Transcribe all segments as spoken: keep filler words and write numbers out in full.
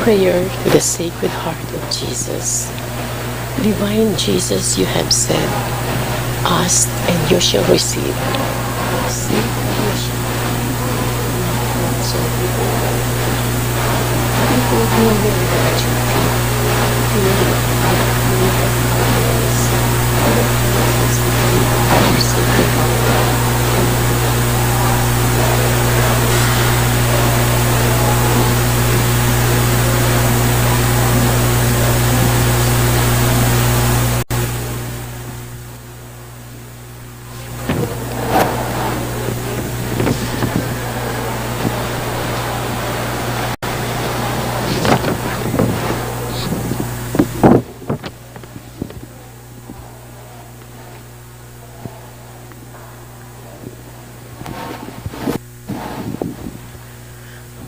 Prayer to the Sacred Heart of Jesus. Divine Jesus, you have said, "Ask and you shall receive. Seek and you shall find. Knock and the door will be opened."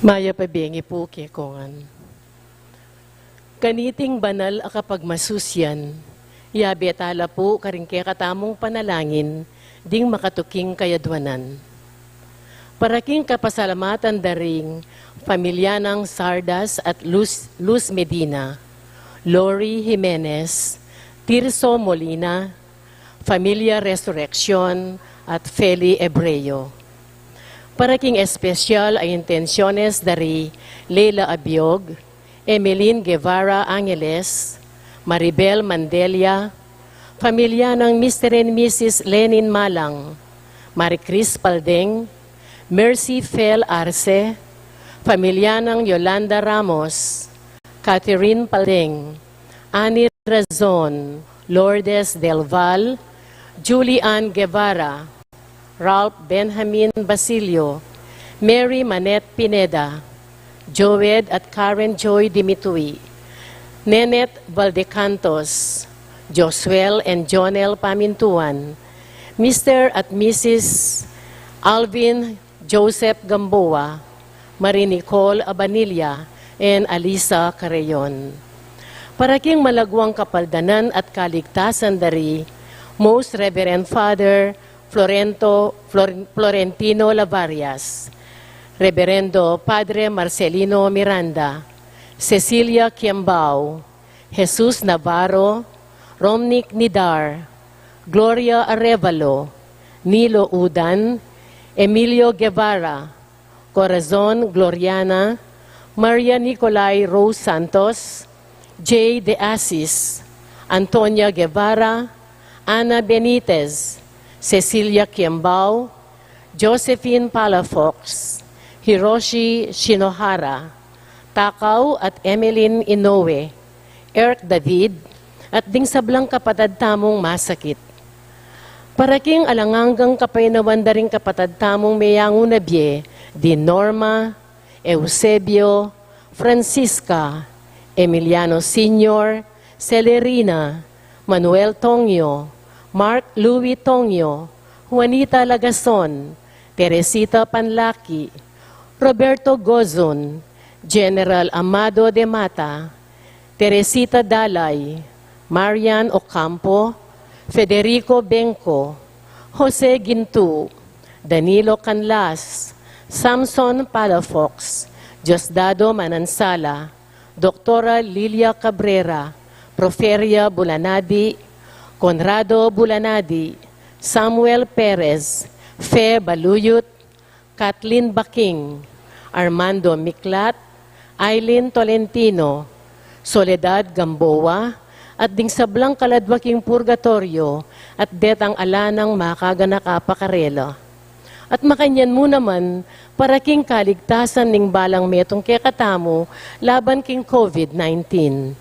Mayap a bengi pu kekongan. Kaniting banal a kapagmasusian, yabe tala pu karing kekatamung panalangin ding makatuking kayadwanan. Para king kapasalamatan da ring pamilya nang Sardas at Luz, Luz Medina, Lori Jimenez, Tirso Molina, Familia Resurreccion at Feli Ebreo. Para king espesyal a intensyones da ri Leila Abiog, Emeline Guevara Angeles, Maribel Mandelia, pamilya nang Mister and Missus Lenin Malang, Marie Chris Paldeng, Mercy Fel Arce, pamilya nang Yolanda Ramos, Catherine Paldeng, Annie Razon, Lourdes Del Val, Julie Ann Guevara, Ralph Benjamin Basilio, Mary Manette Pineda, Joed at Karen Joy Dimitui, Nenette Valdecantos, Josuel and Jonel Pamintuan, Mister at Missus Alvin Joseph Gamboa, Marie Nicole Abanilla, and Alisa Carreon. Para king malaguang kapaldanan at kaligtasan da ri Most Reverend Father Florento, Flor-, Florentino Lavarias, Reverendo Padre Marcelino Miranda, Cecilia Kiambao, Jesus Navarro, Romnick Nidar, Gloria Arevalo, Nilo Udan, Emilio Guevara, Corazon Gloriana, Maria Nicolai Rose Santos, Jay De Asis, Antonia Guevara, Ana Benitez, Cecilia Kiambao, Josephine Palafox, Hiroshi Shinohara, Takao at Emeline Inoue, Eric David, at ding sablang kapatad tamung masakit. Para king alang anggang kapaynawan da ring kapatad tamung meyangu na bie, di Norma, Eusebio, Francisca, Emiliano Senior, Celerina, Manuel Tongyo, Mark Louis Tongyo, Juanita Lagason, Teresita Panlaki, Roberto Gozun, General Amado de Mata, Teresita Dalay, Marian Ocampo, Federico Bengco, Jose Gintu, Danilo Canlas, Samson Palafox, Diosdado Manansala, Doktora Lilia Cabrera, Proferia Bulanadi, Conrado Bulanadi, Samuel Perez, Fe Baluyut, Kathleen Baking, Armando Miklat, Aileen Tolentino, Soledad Gamboa, at ding sablang kaladwa king purgatoryo, at detang ala nang makaganaka pa karela. At makanyan mu naman, para king kaligtasan ning balang metung kekatamu laban king COVID nineteen.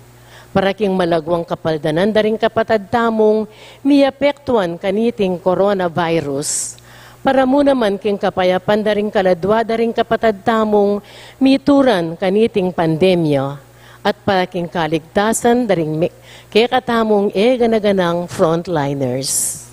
Para king malaguang kapaldanan da ring kapatad tamung miapektuan kaniting coronavirus. Para mu naman king kapayapan da ring kaladwa da ring kapatad tamung mituran kaniting pandemya. At para king kaligtasan da ring me-, kekatamung e gana-ganang frontliners.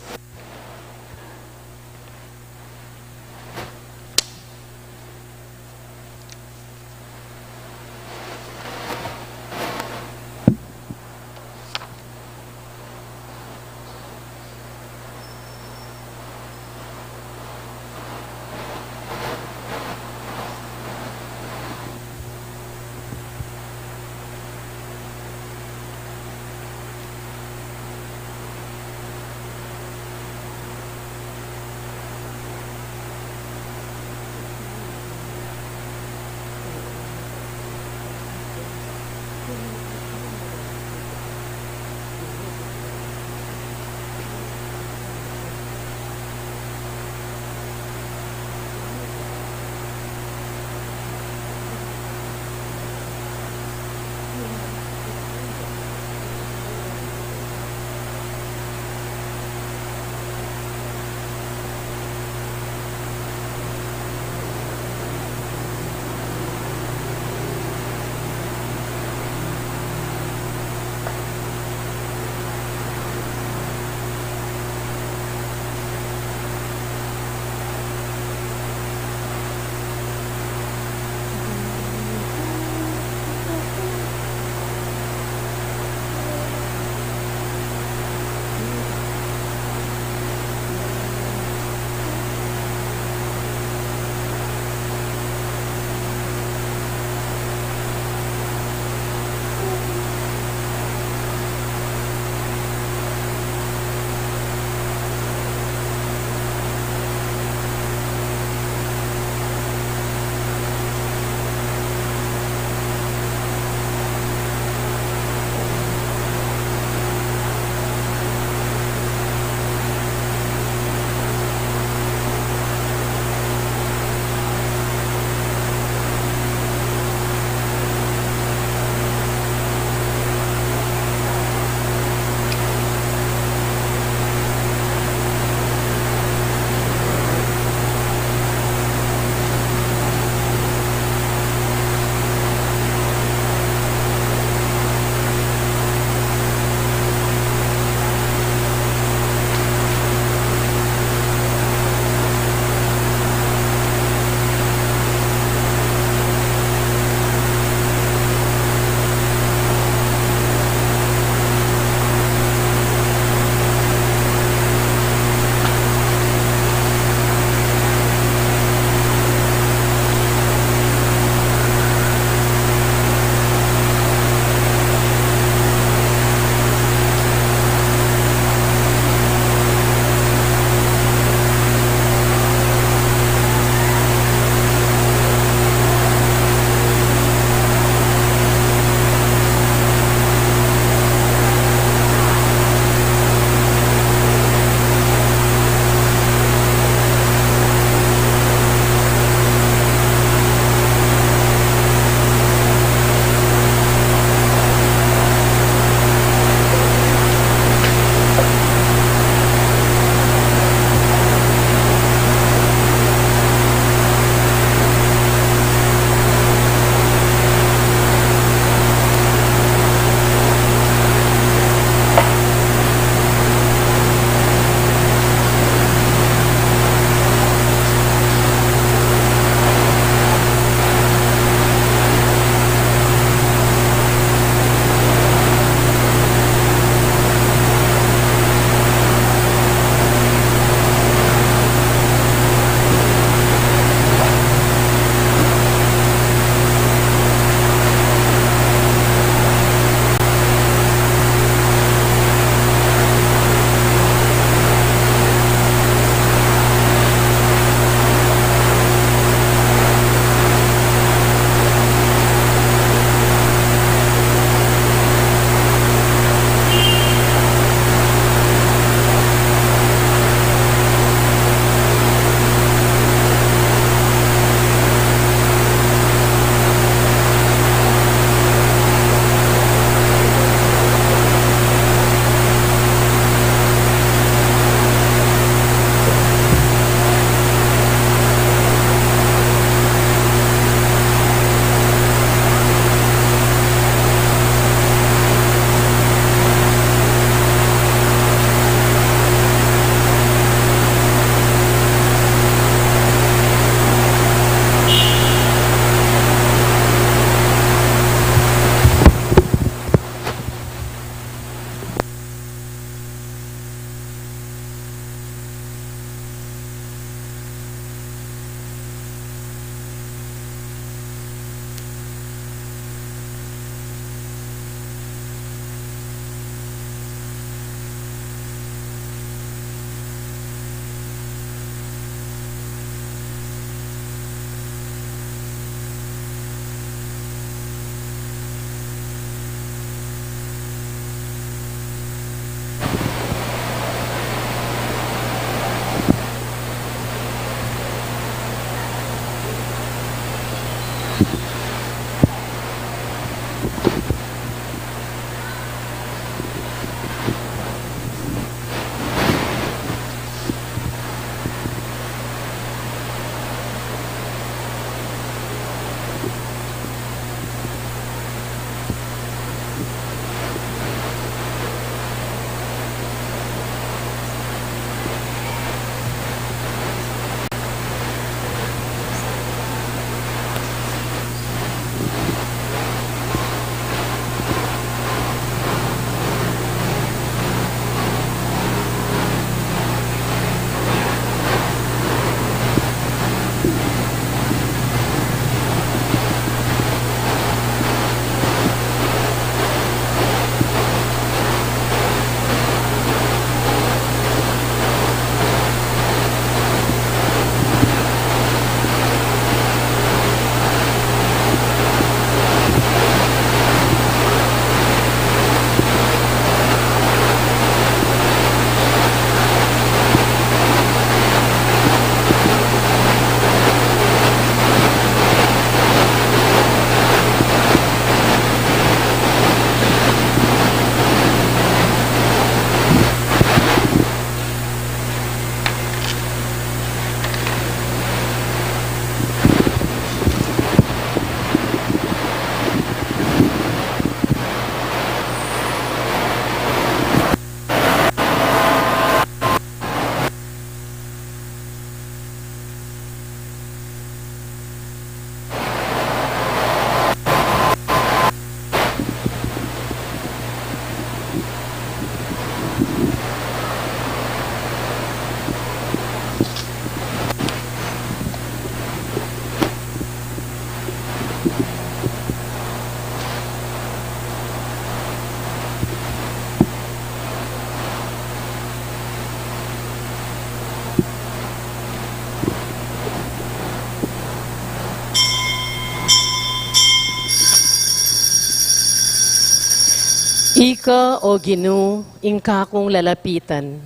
Ika, O Ginu, ing kakung lalapitan.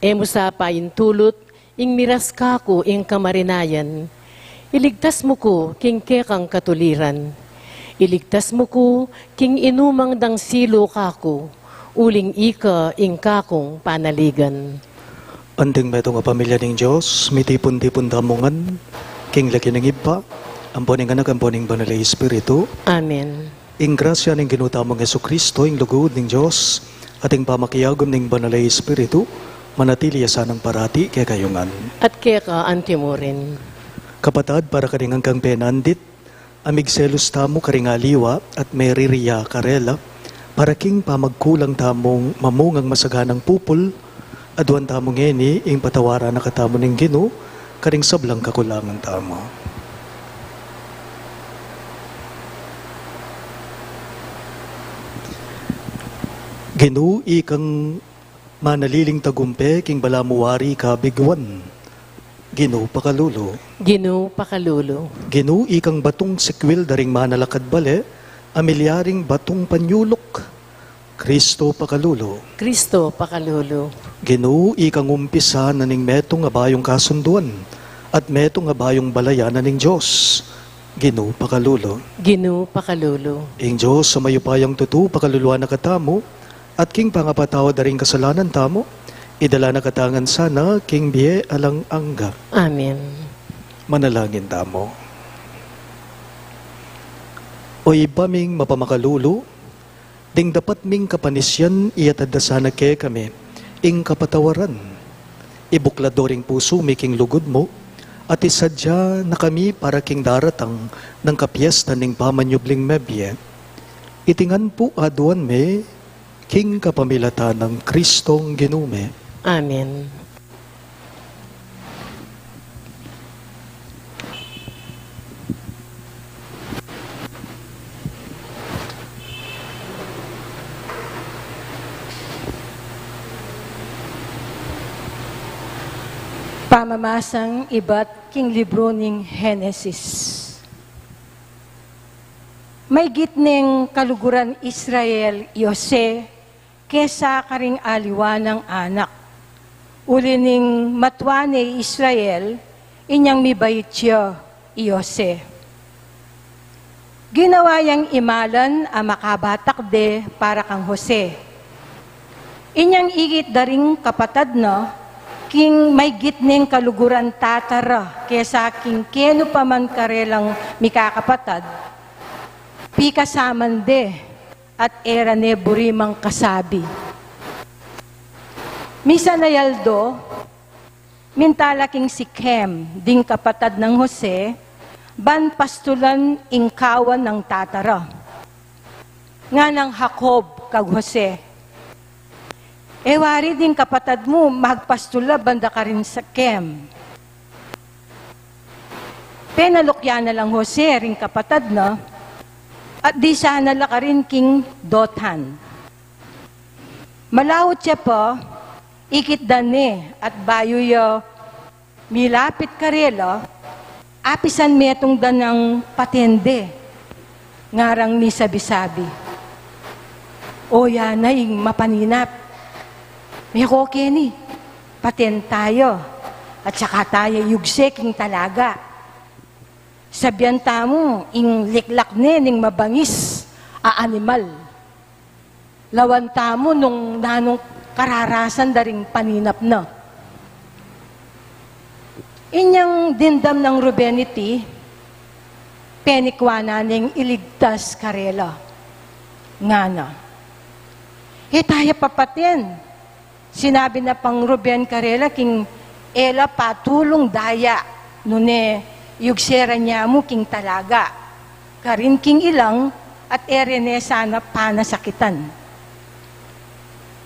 E mu sa paintulut ing miras kaku ing kamarinayan. Iligtas mu ku king kekang katuliran. Iligtas mu ku king inumang dang silu kaku, uling ika ing kakung panaligan. Anting metung a pamilya ning Dios, mitipun-tipun tamu ngan king lagyu ning Ibpa, ampo ning Anak, ampo ning Banal a Espiritu. Amen. Ing grasya ning Ginu tamung Jesucristo, ing lugud ning Dios, at ing pamakiagum ning Banal a Espiritu, manatili ya sanang parati kekayu ngan. At keka antimurin. Kapatad, para karing anggang penandit, a migselus tamu karing aliwa at meriria karela, para king pamagkulang tamung mamungang masaganang pupul, aduan tamu ngeni ing patawaran na katamu ning Ginu karing sablang kakulangan tamu. Ginu, ikang manaliling tagumpe king balamu wari kabiguan. Ginu, pakalulu. Ginu, pakalulu. Ginu, ikang batung sikwil da ring manalakad bale, a milyaring batung panyuluk. Kristo, pakalulu. Kristo, pakalulu. Ginu, ikang umpisa na ning metung a bayung kasunduan at metung a bayung balayan na ning Dios. Ginu, pakalulu. Ginu, pakalulu. Ing Dios a mayupayang tutu, pakaluluan na katamu, at king pangapatawad da ring kasalanan tamu, idala na katamu ngan sana king bie alang angga. Amen. Manalangin tamu. O Ibpa ming mapamakalulu, ding dapat ming kapanisian, iyatad da sana kekami ing kapatawaran. Ibuklat do ring pusu mi king lugud mu, at isadya na kami para king daratang nang kapiestan ning pamanyubling mebie. Iti ngan pu aduan mi king kapamilatan nang Kristong Ginu mi. Amen. Pamamasang ibat king libru ning Henesis. Maygit neng kaluguran Israel i Jose kesa karing aliwa nang anak. Uli ning matua ne i Israel, inyang mibait ya i Jose. Ginawa yang imalan a makabatak de para kang Jose. Inyang ikit da ring kapatad na, king maygit neng kaluguran tata ra kesa king kenu pa man karelang mikakapatad, pikasaman de, at e ra ne burimang kasabi. Misan a aldo, minta la king Sikem ding kapatad nang Jose, ban pastulan ing kawan nang tata ra. Nganang Jacob kang Jose, "E wari ding kapatad mu magpastul la banda karin Sikem." Penalukyan na lang Jose ring kapatad na, at disan na la karin king Dothan. Malaut ya pa, ikit da ne, at bayu ya milapit karela, apisan metung da nang paten de. Ngarang misabi-sabi, "O, ya na ing mapaninap. Meko keni, paten taya, at saka taya yugse king talaga. Sabian tamu ing liklak ne ning mabangis a animal. Lawan tamu nung nanung kararasan da ring paninap na." Inyang dimdam nang Ruben iti, penikwa na neng iligtas karela. Ngana, "E taya papaten." Sinabi na pang Ruben karela king e la patulung daya, nune yugse ra ne mu king talaga, karin king ilang, at e re ne sana panasakitan.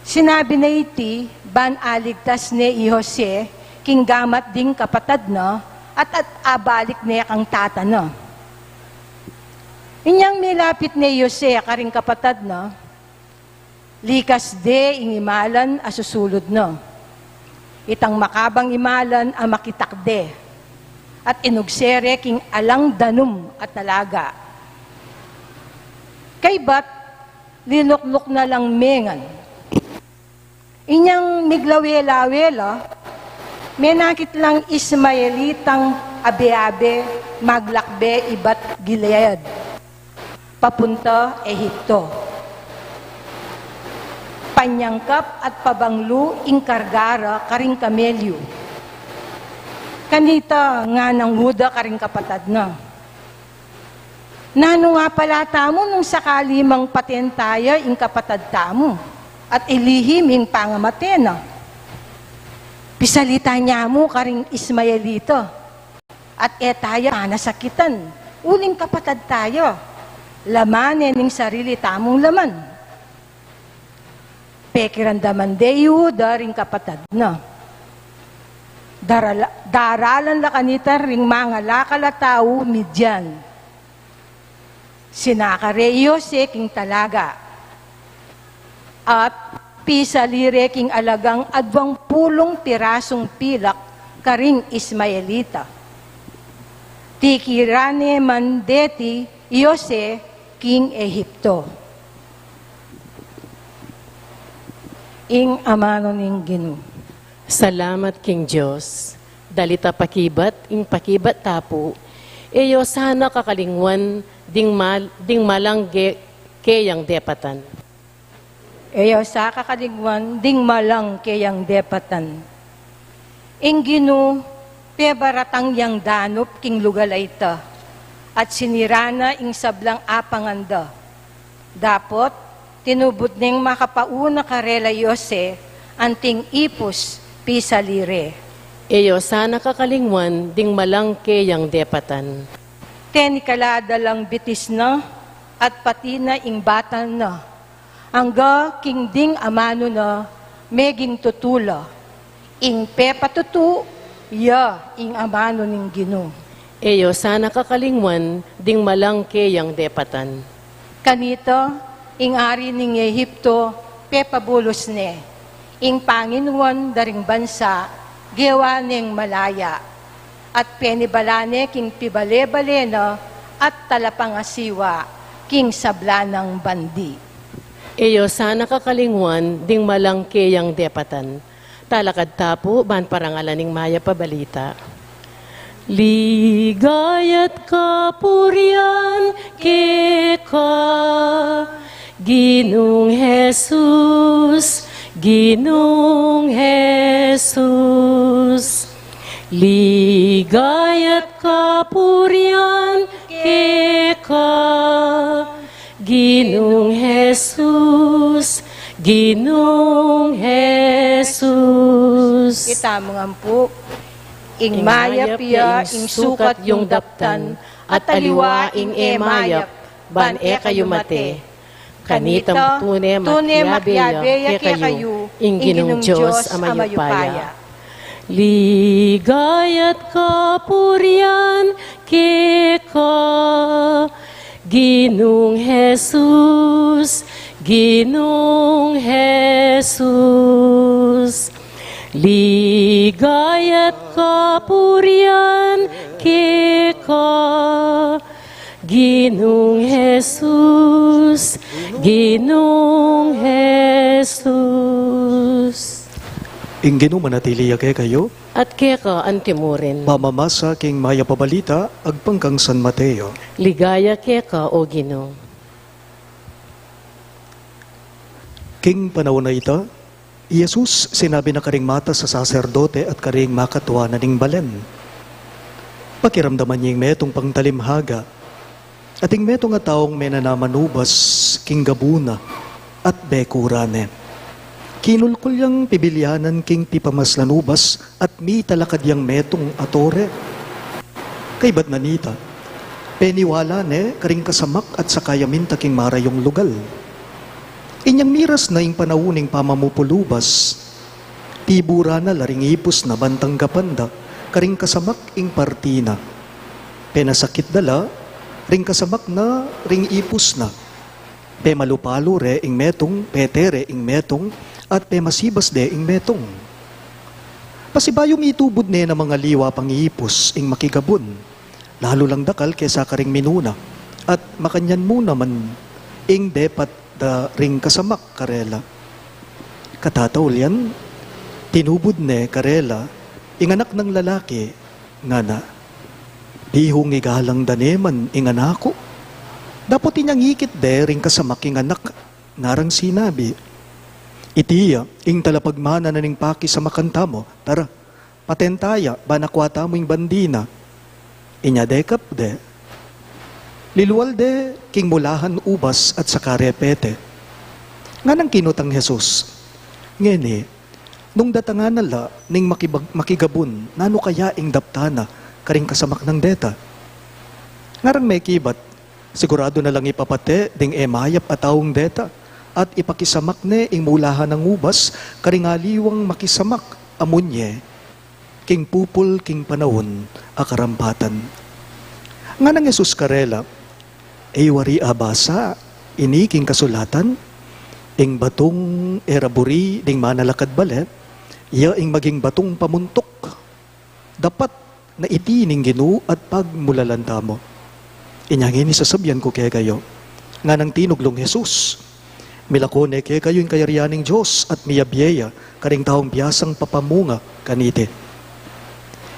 Sinabi na iti ban aligtas ne i Jose king gamat ding kapatad na, at, at abalik ne kang tata na. Inyang milapit ne i Jose karing kapatad na, likas de ing imalan a susulud na. Itang makabang imalan a makitak de, at inugse re king alang danum a talaga. Kaybat, linukluk na lang mengan. Inyang miglawel-lawel la, menakit lang Ismaelitang abe-abe maglakbe ibat Gilead papunta Ehipto. Panyangkap at pabanglu ing karga ra karing kamelyu. Kanita nganang uda karing kapatad na, "Nanu nga pala tamu nung sakali mang paten taya ing kapatad tamu at ilihim ing pangamate na? Pisalita ne mu karing Ismaelita at e taya panasakitan, uling kapatad taya, laman ne ning sarili tamung laman." Pekiramdaman de i Juda ring kapatad na. Darala-, daralan la kanita ring mangalakal a tau Midian. Sinaka re i Jose king talaga at pisali re king alagang adwang pulung pirasung pilak karing Ismaelita. Tikiran ne man deti i Jose king Ehipto. Ing amanu ning Ginu. Salamat king Dios. Dalit a pakibat, ing pakibat ta pu, e yo sana kakalingwan ding mal-, ding malang ge-, keyang depatan. E yo sa kakalingwan ding malang keyang depatan. Ing Ginu, pebaratang yang danup king lugal a ita, at sinira na ing sablang apangan da. Dapot, tinubud neng makapauna karela i Jose, anting ipus pisali re. E yo sana kakalingwan ding malang keyang depatan. Tenikala da lang bitis na, at pati na ing batal na. Angga king ding amanu na, meging tutu la. Ing pepatutu ya ing amanu ning Ginu. E yo sana kakalingwan ding malang keyang depatan. Kanita, ing ari ning Ehipto, pepabulus ne. Ing panginuan da ring bansa, gewa neng malaya. At penibala ne king pibale-bale na at talapangasiwa king sabla nang bandi. E yo sana kakalingwan ding malang keyang depatan. Talakad ta pu ban parangalan ing mayap a balita. Ligaya't kapurian keka, Ginung Jesus, Ginung Jesus. Ligaya't kapurian keka, Ginung Jesus, Ginung Jesus. Itamu ngan pu, ing mayap ya ing sukat yung daptan, at aliwa ing e mayap, ban e kayu mate. Kanita tune makiabe ya kekayu ing Ginung Dios a mayupaya. Ligaya't kapurian keka, Ginung Jesus, Ginung Jesus. Ligaya't kapurian keka, Ginung Jesus, Ginung Jesus. Ing Ginu manatili ya kekayu. At keka antimurin. Pamamasa king mayap a balita agpang kang San Mateo. Ligaya keka, O Ginu. King panaun a ita, i Jesus sinabi na karing matas a saserdote at karing makatua na ning balen, "Pakiramdaman ye ing metung pangtalim haga." Ating metung a taung menanaman ubas king gabu na at bekura ne. Kinulkul yang pibilyanan king pipamaslan ubas at mitalakad yang metung a tore. Kaybat na nita, peniwala ne karing kasamak at saka ya minta king marayung lugal. Inyang miras na ing panaun ning pamamupul ubas, pibura na la ring ipus na ban tanggapan da karing kasamak ing parti na. Penasakit da la ring kasamak na ring ipus na. Pemalu-palu re ing metung, pete re ing metung, at pemasibas de ing metung. Pasibayu mitubud ne na mangaliwa pang ipus ing makigabun, lalu lang dakal kesa karing minuna, at makanyan mu naman ing depat da ring kasamak karela. Katataul yan, tinubud ne karela ing anak nang lalaki, ngana, "Bihung igalang da ne man ing anak ku." Dapot inyang ikit de ring kasamak ing anak, ngarang sinabi, "Iti ya ing talapagmana na ning pakisamakan tamu. Tara, paten taya, ban akua tamu ing bandi na." Inya dekap de, lilual de king mulahan ubas at saka re pete. Nganang kinutang Jesus, "Ngeni, nung datangan na la ning makibag-, makigabun, nanu kaya ing daptan na karing kasamak nang deta?" Ngarang mekibat, "Siguradu na lang ipapate ding e mayap a taung deta, at ipakisamak ne ing mulahan nang ubas karing aliwang makisamak a munye king pupul king panaun a karampatan." Nganang Jesus karela, "E yu wari abasa ini king kasulatan? Ing batung e ra buri ding manalakad bale, ya ing maging batung pamuntuk. Dapat na iti ning Ginu at pagmulalan tamu." "Inya ngeni sasabian ku kekayu," nganang tinug nung Jesus, "milako ne kekayu ing kayarian ning Dios at miyabie ya karing taung biasang papamunga kaniti."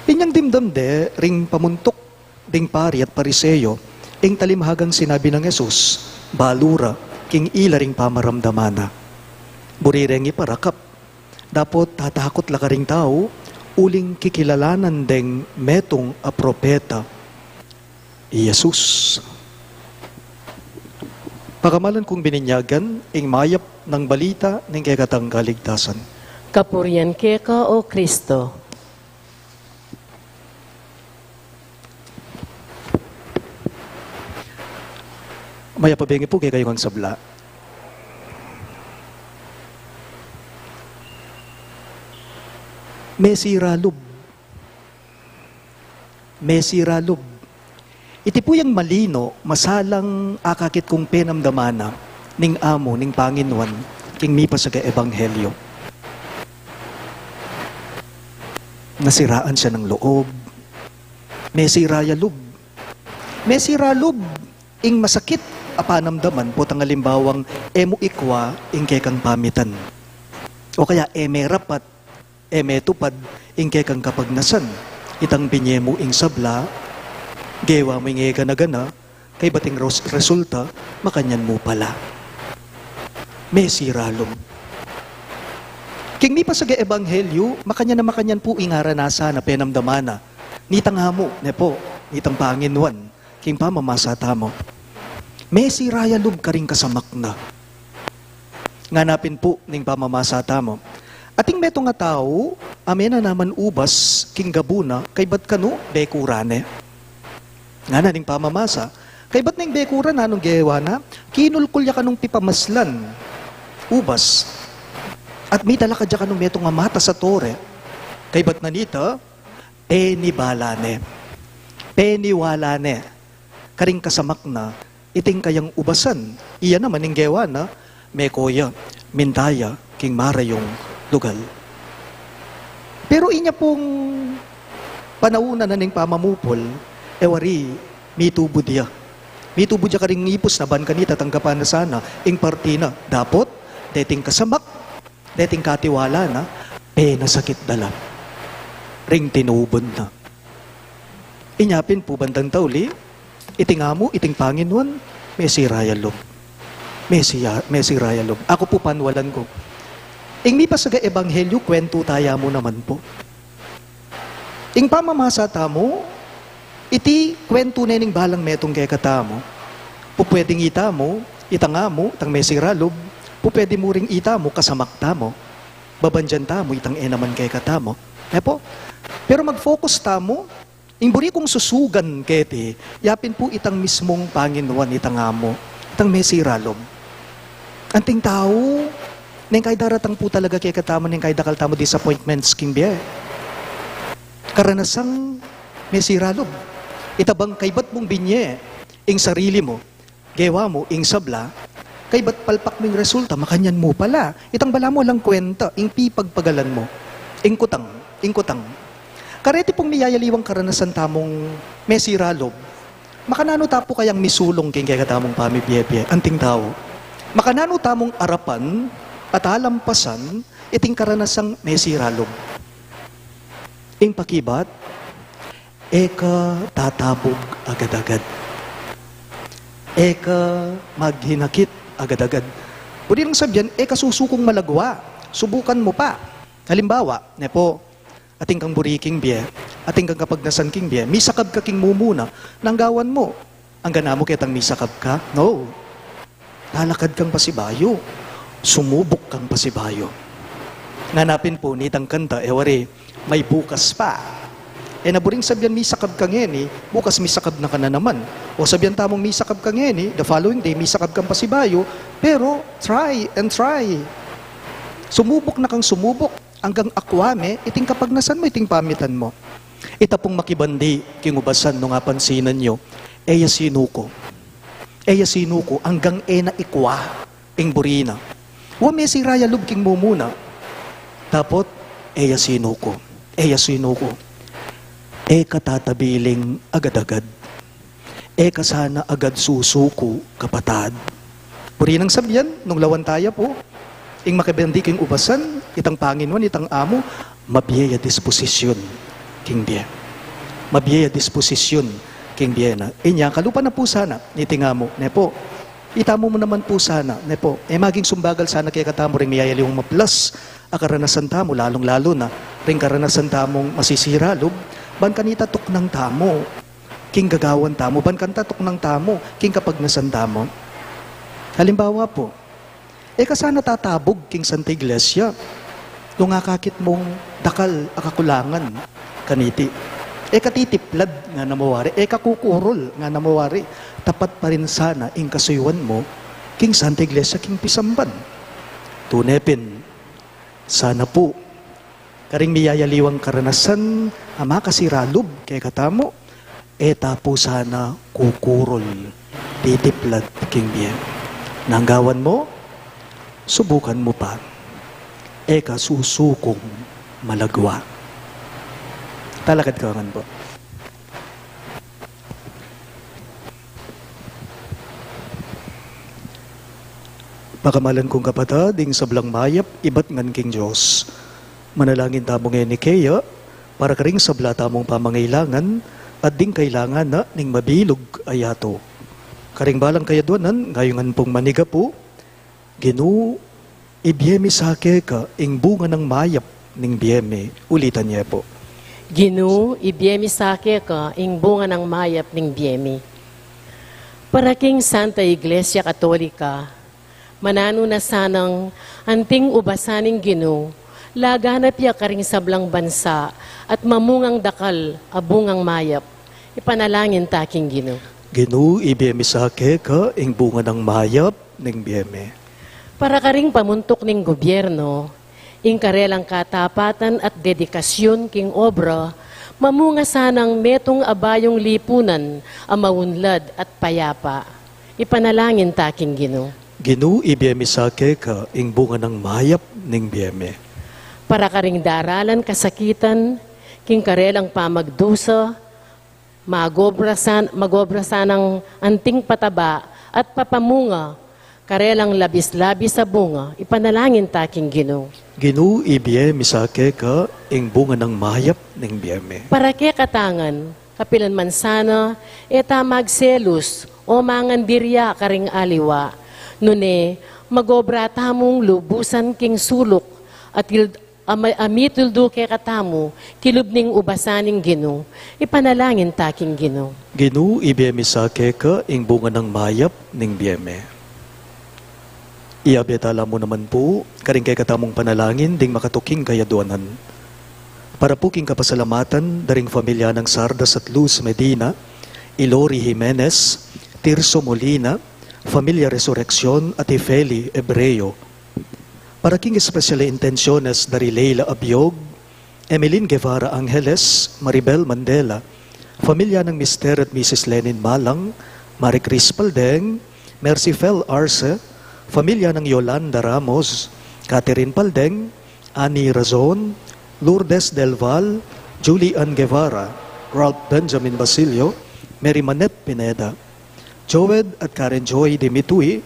Inyang dimdam de ring pamuntuk ding pari at Pariseo ing talimhagang sinabi nang Jesus, balu ra king ila ring pamaramdaman na. Buri reng iparakap, dapot tatakut la karing tau, uling kikilalanan deng metung a propeta i Jesus. Pakamalan kung bininyagan ing mayap nang balita ning kekatang kaligtasan. Kapurian keka, O Kristo. Mayap a bengi pu kekayu ngan sabla. Mesira lub. Mesira lub. Iti pu yang malino, masalang akakit kung penamdaman na ning amu ning panginuan king mipasaga ebanghelyo. Nasiraan siya ng loob. Mesira ya lub. Mesira lub ing masakit a panamdaman, potang alimbawang e mu ikwa ing kekang pamitan, o kaya e me rapat, e me tupad ing kekang kapagnasan. Itang binye mu ing sabla, gewa mu ing e gana-gana, kaybat ing ros-, resulta, makanyan mu pala. Mesira lub. King mipasaga ebanghelyo, makanyan a makanyan pu ing aranasan a penamdaman na nitang amu, ne pu, nitang panginuan king pamamasa tamu. Mesira ya lub karing kasamak na. Ngana pin pu ning pamamasa tamu, ating metung a tau a menanaman ubas king gabu na, kaybat kanu, bekura ne. Ngana ning pamamasa, kaybat neng bekura, nanung gewa na? Kinulkul ya kanung pipamaslan ubas at mitalakad ya kanung metung a matas a tore. Kaybat na nita, penibala ne. Peniwala ne karing kasamak na iting kayang ubasan. Iya naman ing gewa na, meko ya, minta ya king marayung lugal. Pero inya pung panaunan na ning pamamupul, e wari, mitubud ya. Mitubud ya karing ipus na ban kanita tanggapan na sana ing parti na. Dapot deting kasamak, deting katiwala na, penasakit da la ring tinubud na. Inya pin pu bandang tauli, iting amu, iting panginuan, mesira ya lub. Mesiya-, mesira ya lub. Aku pu panwalan ku. Ing mipasaga ebanghelyo, kwentu taya mu naman pu. Ing pamamasa tamu, iti kwentu ne ning balang metung kekatamu. Pupwedeng itamu, itang amu, itang mesira lub, pupwede mu ring itamu, kasamak tamu. Babandian tamu, itang e naman kekatamu. E pu? Pero mag-focus tamu, ing buri kung susugan keti, yapin pu itang mismung panginuan, itang amu, itang mesira lub. Anting tau, neng kay daratang pu talaga kekatamu, neng kay dakal tamu disappointments king bie. Karanasang mesira lub. Ita bang kaybat mung binye ing sarili mu, gewa mu ing sabla, kaybat palpak mu ing resulta, makanyan mu pala. Itang balamu alang kwenta ing pipagpagalan mu. Ing kutang, ing kutang. Kareti pung miyayaliwang karanasan tamung mesira lub, makananu ta pu kayang misulung king kekatamung pamibie-bie? Anting tau, Makananu tamung arapan at alampasan iting karanasang mesiralub? Ing pakibat, e ka tatabug agad-agad. E ka maghinakit agad-agad. Pwede nang sabian, e ka susukung malagwa. Subukan mu pa. Halimbawa, ne po, atin kang buri king bie, atin kang kapagnasan king bie, misakab ka king mumuna, nanggawan mu, angga na mu ketang misakab ka? No. Lalakad kang pasibayu. Sumubuk kang pasibayu. Ngana pin pu nitang kanta, e wari, may bukas pa. E na buring sabian misakab ka ngeni, bukas misakab na ka na naman. O sabian tamung misakab ka ngeni, the following day, misakab kang pasibayu, pero try and try. Sumubuk na kang sumubuk, anggang akwa me iting kapagnasan mu, iting pamitan mu. Ita pung makibandi king ubasan nung apansinan yu, e ya sinuku. E ya sinuku, anggang e na ikwa ing buri na. Wa mesira ya lub king mumuna. Dapot, e ya sinuku. E ya sinuku. E ka tatabiling agad-agad. E ka sana agad susuku, kapatad. Buri nang sabian, nung lawan taya pu, ing makibandi king ubasan, itang panginuan, itang amu, mabie ya disposisyun king bie. Mabie ya disposisyun king bie na. Inya, kalupa na pu sana niting amu, ne po. Itamu mu naman pu sana, ne po. E maging sumbagal sana kekatamu ring miyayaliwang maplas a karanasan tamu, lalung-lalu na ring karanasan tamung masisira lub, ban kanita tuknang tamu king gagawan tamu, ban kanita tuknang tamu king kapagnasan tamu. Halimbawa pu, e ka sana tatabug king Santa Iglesia nung akakit mung dakal a kakulangan kaniti. E ka titiplad, ngana mu wari, e ka kukurul, ngana mu wari, tapat pa rin sana ing kasuyuan mu king Santa Iglesia king pisamban. Tune pin, sana pu, karing miyayaliwang karanasan a makasira lub kekatamu, e ta pu sana kukurul, titiplad king bie. Nanggawan mu, subukan mu pa. E ka susukung malagwa. Talakad ka ngan pu. Pakamalan kung kapatad, ing sablang mayap, ibat ngan king Dios. Manalangin tamu ngeni keya, para karing sabla tamung pamangailangan, at ding kailangan na ning mabilug a yatu. Karing balang kayadwanan, ngayungan pung manigapu, Ginu, ibie mi sa keka ing bunga nang mayap ning bie mi. Ulitan ye pu. Ginu, ibie mi sa keka ing bunga nang mayap ning bie mi. Para king Santa Iglesia Katolika, mananu na sanang anting ubasan ning Ginu, laganap ya karing sablang bansa at mamungang dakal a bungang mayap. Ipanalangin ta king Ginu. Ginu, ibie mi sa keka ing bunga nang mayap ning bie mi. Para karing pamuntuk ning gobyerno, ing karelang katapatan at dedikasyun king obra, mamunga sanang metung a bayung lipunan a maunlad at payapa. Ipanalangin ta king Ginu. Ginu, ibie mi sa keka ing bunga nang mayap ning bie mi. Para karing daralan kasakitan, king karelang pamagdusa, magobra san-, magobra sanang anting pataba at papamunga karelang labis-labis a bunga, ipanalangin ta king Ginu. Ginu, ibie mi sa keka ing bunga nang mayap ning bie mi. Para kekata ngan, kapilan man sana, e ta magselus o mangandirya karing aliwa. Nune, magobra tamung lubusan king suluk at il-, a ma-, a mituldu kekatamu, kilub ning ubasan ning Ginu, ipanalangin ta king Ginu. Ginu, ibie mi sa keka ing bunga nang mayap ning bie mi. Iyabe tala mu naman pu karing kekatamung panalangin ding makatuking kayadwanan. Para pu king kapasalamatan da ring familia nang Sardas at Luz Medina, i Lori Jimenez, Tirso Molina, familia Resurreccion at i Feli Ebreo. Para king espesyal a intensiones da ri Leila Abiog, Emeline Guevara Angeles, Maribel Mandela, familia nang Mister at Missus Lenin Malang, Marie Chris Paldeng, Mercy Fel Arce, familia nang Yolanda Ramos, Catherine Paldeng, Annie Razon, Lourdes Del Val, Julie Ann Guevara, Ralph Benjamin Basilio, Mary Manette Pineda, Joed at Karen Joy Dimitui,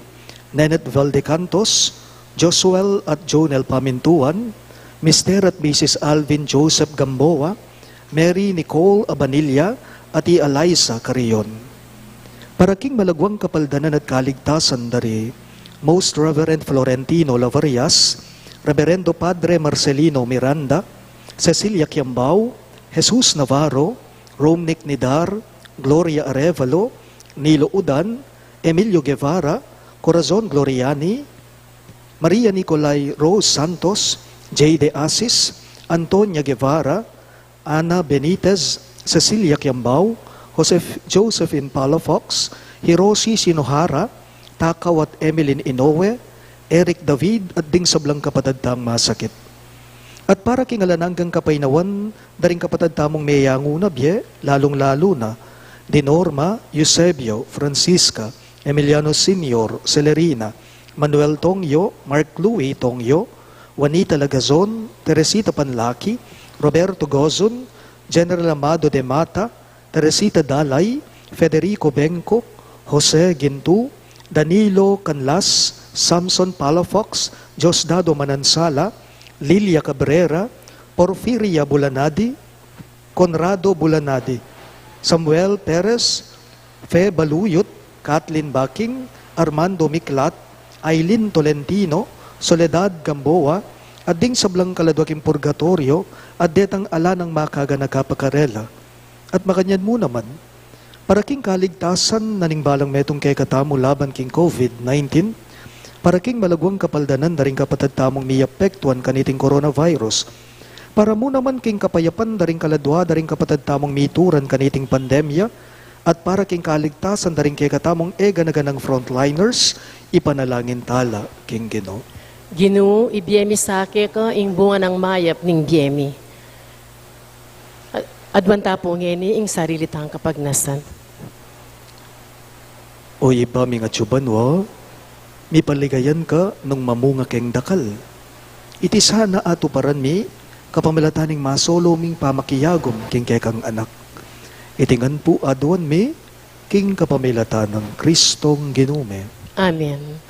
Neneth Valdecantos, Josuel at Jonel Pamintuan, Mister at Missus Alvin Joseph Gamboa, Mary Nicole Abanilla, at i Eliza Carrion. Para king malagwang kapaldanan at kaligtasan da ri Most Reverend Florentino Lavarias, Reverendo Padre Marcelino Miranda, Cecilia Kiambao, Jesus Navarro, Romnick Nidar, Gloria Arevalo, Nilo Udan, Emilio Guevara, Corazon Gloriani, Maria Nicolai Rose Santos, Jay De Asis, Antonia Guevara, Ana Benitez, Cecilia Kiambao, Joseph, Josephine Palafox, Hiroshi Shinohara, Takao at Emeline Inoue, Eric David, at ding sablang kapatad tang masakit. At para king alang anggang kapaynawan da ring kapatad tamung meyangu na bie, lalung-lalu na di Norma, Eusebio, Francisca, Emiliano Senior, Celerina, Manuel Tongyo, Mark Louis Tongyo, Juanita Lagazon, Teresita Panlaki, Roberto Gozon, General Amado de Mata, Teresita Dalay, Federico Bengco, Jose Gintu, Danilo Canlas, Samson Palafox, Diosdado Manansala, Lilia Cabrera, Porfiria Bulanadi, Conrado Bulanadi, Samuel Perez, Fe Baluyot, Kathleen Baking, Armando Miklat, Aileen Tolentino, Soledad Gamboa, at ding sablang kaladwa king purgatoryo, at detang ala nang makaganaka pa karela. At makanyan mu naman, para king kaligtasan na ning balang metung kekatamu laban king COVID nineteen, para king malagwang kapaldanan da ring kapatad tamung miapektuan kaniting coronavirus, para mu naman king kapayapan da ring kaladwa da ring kapatad tamung mituran kaniting pandemya, at para king kaligtasan da ring kekatamung e gana-ganang frontliners, ipanalangin tala king Ginu. Ginu, ibie mi sa keka ing bunga nang mayap ning bie mi. A-, adwan ta pu ngeni ing sarili tang kapagnasan. O Ibpa ming atsu banua, mipaligayan ka nung mamunga keng dakal. Iti sana atuparan mi kapamilatan ning masolo ming pamakiyagum king kekang anak. Iti ngan pu aduan mi king kapamilatan nang Kristong Ginu mi. Amen.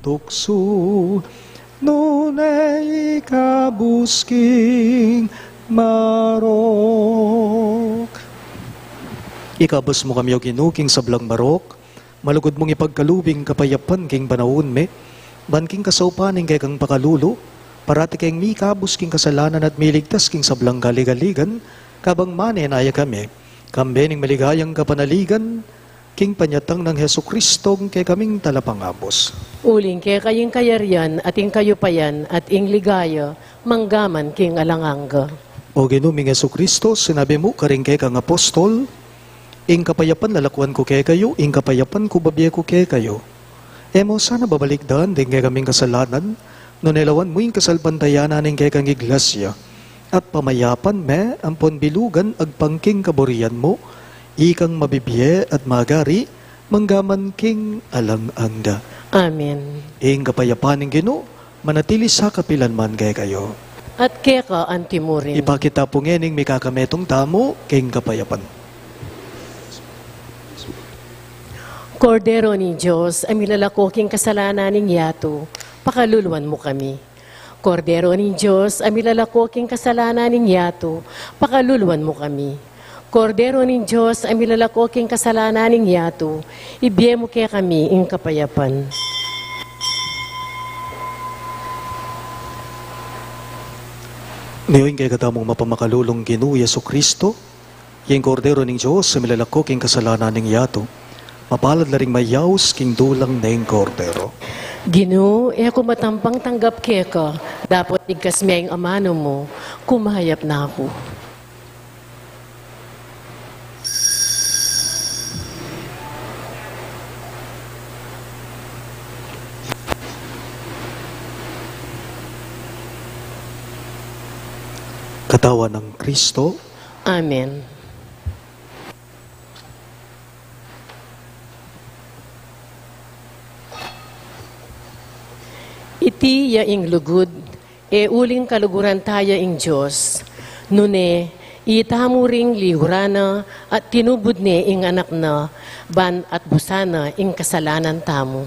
tuksu, nune ikabus king marok. Ikabus mu kami, O Ginu, king sablang marok, malugud mung ipagkalub ing kapayapan king panaun mi, ban king kasaupan ning kekang pakalulu, parati keng mikabus king kasalanan at miligtas king sablang kaligaligan, kabang manenaya kami kambe ning maligayang kapanaligan, king panyatang nang Jesucristo, ing kekaming Talapangabus. Uling keka ing kayarian, at ing kayupayan, at ing ligaya, manggaman king alang angga. O Ginu ming Jesucristo, sinabi mu karing kekang apostol, ing kapayapan lalakwan ku kekayu, ing kapayapan ku babie ku kekayu. E mu sana babalikdan ding kekaming kasalanan, nune lawan mu ing kasalpantayanan ning kekang iglesia, at pamayapan me ampon bilugan agpang king kaburian mu, ikang mabibie at magari, manggaman king alang angga. Amen. Ing kapayapan ning Ginu, manatili sa kapilan man kekayu. At keka antimurin. Ipakit ta pu ngening mikakametung tamu king kapayapan. Kordero ning Dios, a milalako king kasalanan ning yatu, pakaluluan mu kami. Kordero ning Dios, a milalako king kasalanan ning yatu, pakaluluan mu kami. Kordero ning Dios, a milalako king kasalanan ning yatu, ibie mu kekami ing kapayapan. Ngeni ing kekatamung mapamakalulung Ginu Jesucristo, ing Kordero ning Dios, a milalako king kasalanan ning yatu. Mapalad la ring mayaus king dulang ning Kordero. Ginu, e ku matampang tanggap keka, dapot igkas me ing amanu mu, kumayap na ku. Katawan nang Kristo. Amen. Iti ya ing lugud, e uling kaluguran taya ing Dios, nune itamu ring liguran na at tinubud ne ing Anak na, ban atbusan na ing kasalanan tamu.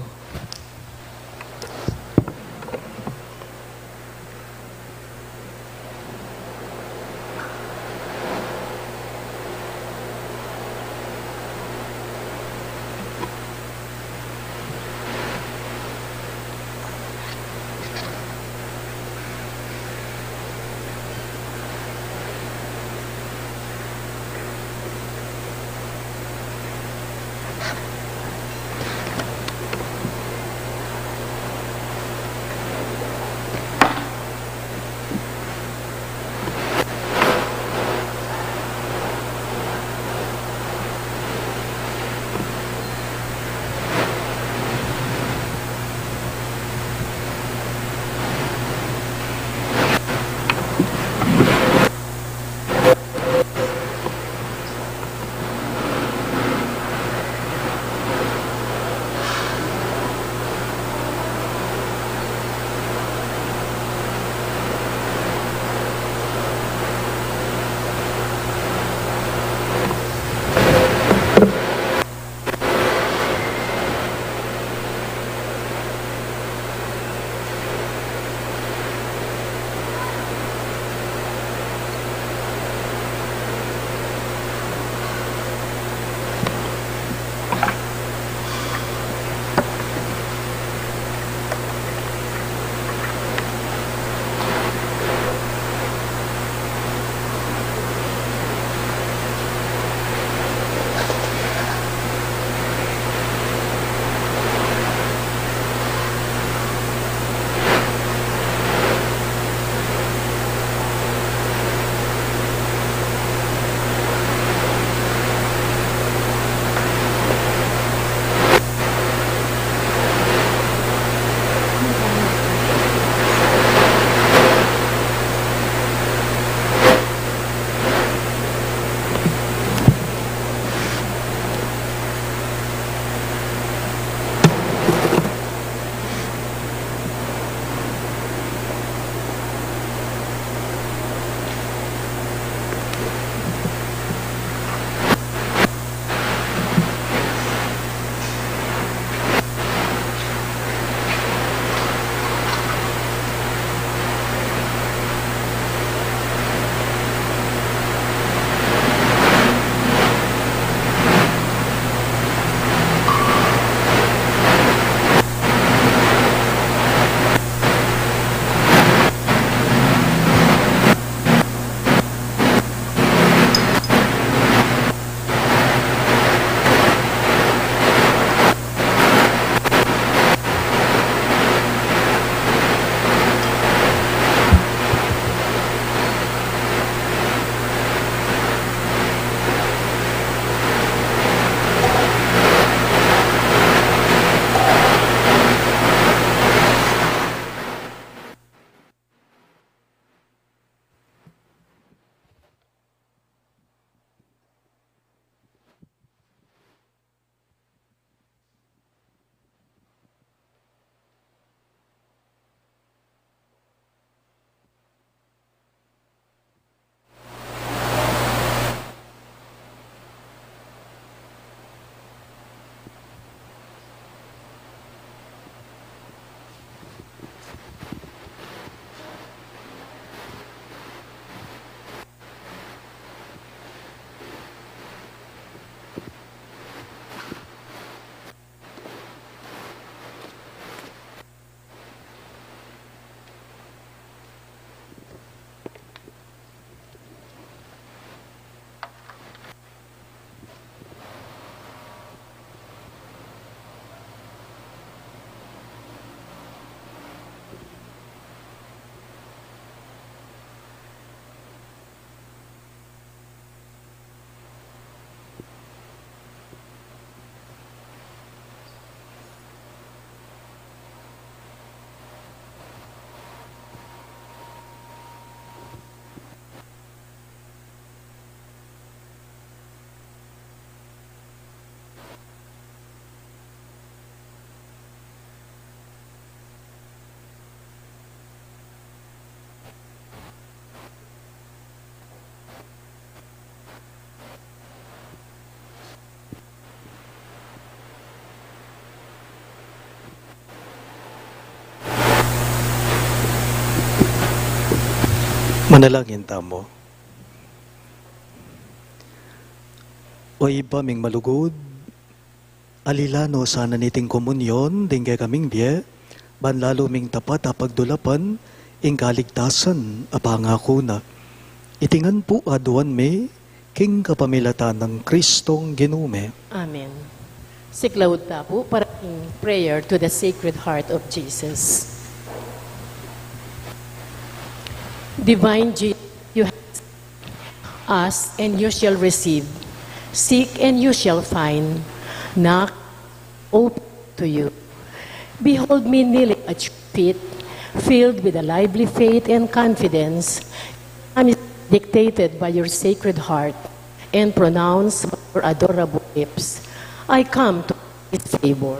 Manalangin tamu. O Ibpa ming malugud, alilan no sana niting komunyon ding kekaming bie, ban lalu ming tapat a pagdulapan ing kaligtasan a pangaku na. Iti ngan pu aduan mi king kapamilatan nang Kristong Ginu mi. Amen. Siklaud ta pu para king prayer to the Sacred Heart of Jesus. Divine Jesus, you have asked and you shall receive. Seek and you shall find. Knock, open to you. Behold me kneeling at your feet, filled with a lively faith and confidence. I am dictated by your Sacred Heart and pronounced by your adorable lips. I come to this favor.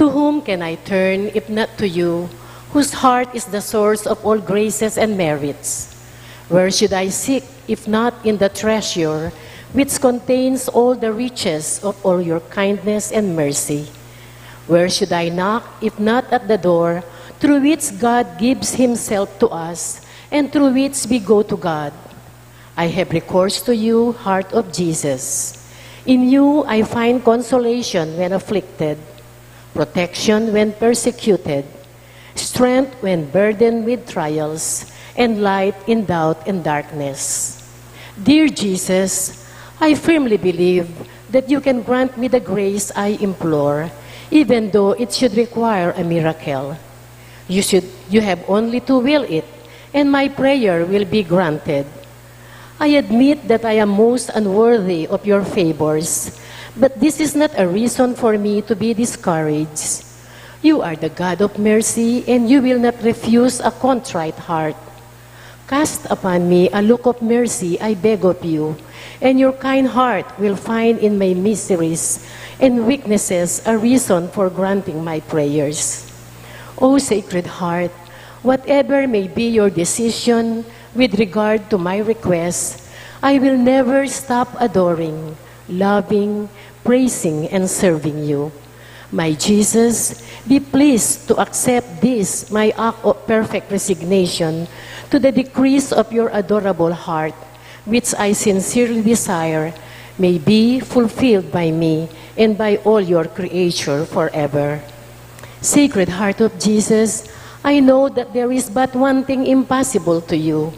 To whom can I turn if not to you, whose heart is the source of all graces and merits? Where should I seek if not in the treasure which contains all the riches of all your kindness and mercy? Where should I knock if not at the door through which God gives himself to us and through which we go to God? I have recourse to you, Heart of Jesus. In you I find consolation when afflicted, protection when persecuted, strength when burdened with trials, and light in doubt and darkness. Dear Jesus, I firmly believe that you can grant me the grace I implore, even though it should require a miracle. You should, you have only to will it, and my prayer will be granted. I admit that I am most unworthy of your favors, but this is not a reason for me to be discouraged. You are the God of mercy, and you will not refuse a contrite heart. Cast upon me a look of mercy, I beg of you, and your kind heart will find in my miseries and weaknesses a reason for granting my prayers. O Sacred Heart, whatever may be your decision with regard to my request, I will never stop adoring, loving, praising, and serving you. My Jesus, be pleased to accept this, my act of perfect resignation to the decrees of your adorable heart, which I sincerely desire may be fulfilled by me and by all your creature forever. Sacred Heart of Jesus, I know that there is but one thing impossible to you,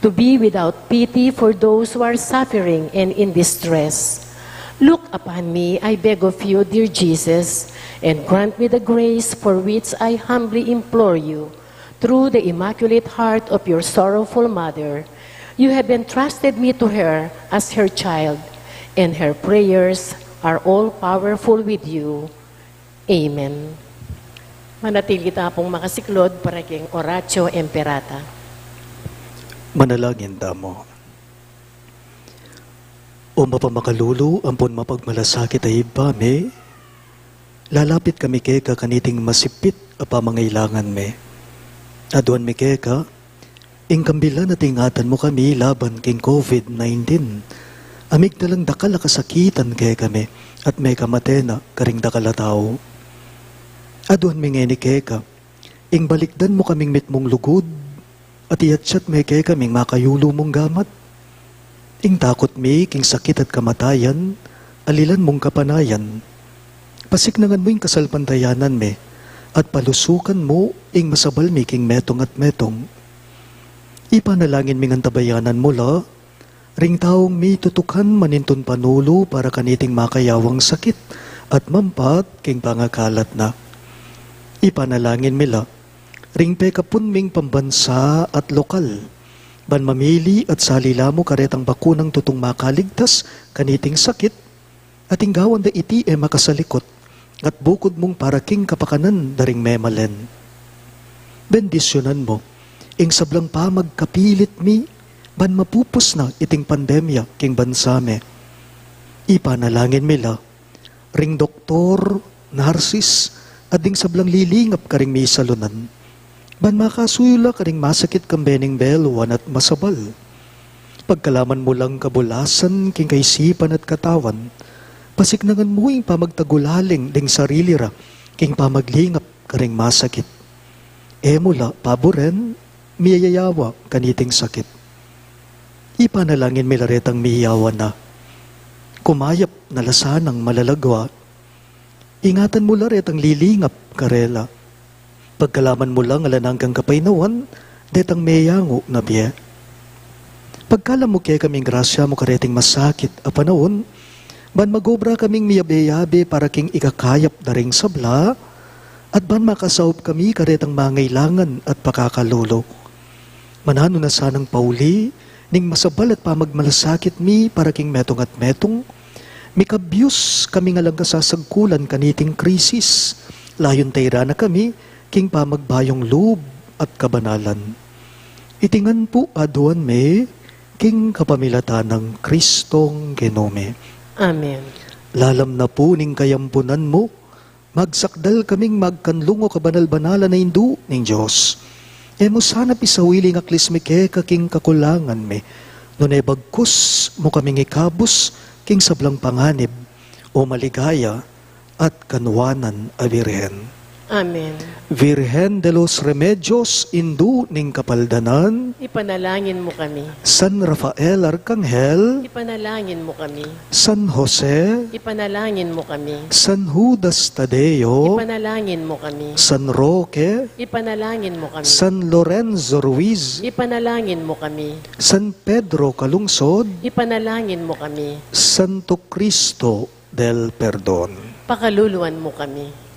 to be without pity for those who are suffering and in distress. Look upon me, I beg of you, dear Jesus, and grant me the grace for which I humbly implore you. Through the Immaculate Heart of your sorrowful Mother, you have entrusted me to her as her child, and her prayers are all powerful with you. Amen. Manatili ta pung makasiklaud para king Oratio Imperata. Manalangin tamu. O mapamakalulu ampon mapagmalasakit a Ibpa mi, lalapit kami keka kaniting masipit a pamangailangan mi. Aduan mi keka, ing kambilan at ingatan mu kami laban king COVID nineteen. Amigdalang dakal a kasakitan kekami, at mekamate na karing dakal a tau. Aduan mi ngeni keka, ing balikdan mu kaming mitmung lugud, at iyatyat me kekaming makayulu mung gamat. Ing takut mi king sakit at kamatayan, alilan mung kapanayan. Pasiknangan mu ing kasalpantayanan mi, at palusukan mu ing masabal mi king metung at metung. Ipanalangin ming antabayanan mu la ring taung mitutukan manintun panulu para kaniting makayawang sakit at mampat king pangakalat na. Ipanalangin mi la ring pekapun ming pambansa at lokal, ban mamili at sali la mu karetang bakunang tutung makaligtas kaniting sakit, at ing gawan da iti e makasalikut, at bukud mung para king kapakanan da ring memalen. Bendisyunan mu ing sablang pamagkapilit mi ban mapupus na iting pandemya king bansa mi. Ipanalangin mi la ring doktor, narsis, at ding sablang lilingap karing misalunan, ban makasuyu la karing masakit kambe ning beluan at masabal. Pagkalaman mu lang kabulasan king kaisipan at katawan, pasiknangan mu ing pamagtagulaling ding sarili ra king pamaglingap karing masakit. E mu la paburen miyayawa kaniting sakit. Ipanalangin mi la retang miyayawa na. Kumayap na la sanang malalagwa. Ingatan mu la retang lilingap karela. Pagkalaman mu la ngan alang anggang kapaynawan detang meyangu na bie. Pagkalam mu kekaming grasya mu kareting masakit a panaun, ban magobra kaming miyabe-yabe para king ikakayap da ring sabla, at ban makasaup kami karetang mangailangan at pakakalulu. Mananu na sanang pauli ning masabal at pamagmalasakit mi para king metung at metung, mikabyus kami ngan alang kasasagkulan kaniting krisis, layun tairan na kami king pamagbayung lub at kabanalan. Iti ngan pu aduan mi king kapamilatan nang Kristong Ginu mi. Amen. Lalam na pu ning kayampunan mu, magsakdal kaming magkanlung, o kabanal-banalan a Indu ning Dios. E mu sana pisawili ing aklis mi keka king kakulangan mi, nune bagkus mu kaming ikabus king sablang panganib, o maligaya at kanuanan a Birhen. Amen. Virgen de los Remedios, Indu ning Kapaldanan, ipanalangin mu kami. San Rafael Arkanghel, ipanalangin mu kami. San Jose, ipanalangin mu kami. San Judas Tadeo, ipanalangin mu kami. San Roque, ipanalangin mu kami. San Lorenzo Ruiz, ipanalangin mu kami. San Pedro Calungsod, ipanalangin mu kami. Santo Cristo del Perdon, pakaluluan mu kami.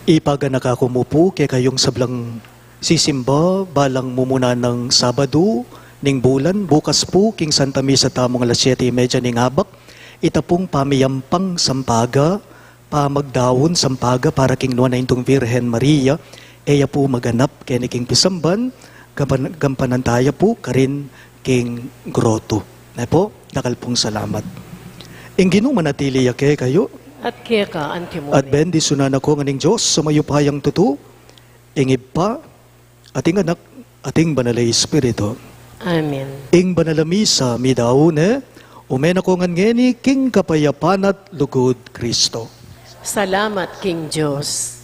Ipaganaka ku mu pu kekayung sablang sisimba balang mumuna nang Sabadu ning bulan, bukas pu king Santa Misa tamu king alas siyete y media ning abak, ita pung pamiyampang sampaga, pamagdaun sampaga para king nuan a Indung Virgen Maria, e ya pu maganap keni king pisamban, gampan-, gampanantaya pu karin king groto. Ne pu, dakal pung salamat. Ing Ginu manatili ya kekayu. At keka antimu. At bendisyunan na kayu ngan ning Dios a mayupayang tutu, ing Ibpa, at ing Anak, at ing Banal a Espiritu. Amen. Ing Banal a Misa midaun ne, ume na ko ngan ngeni king kapayapan at lugud Kristo. Salamat king Dios.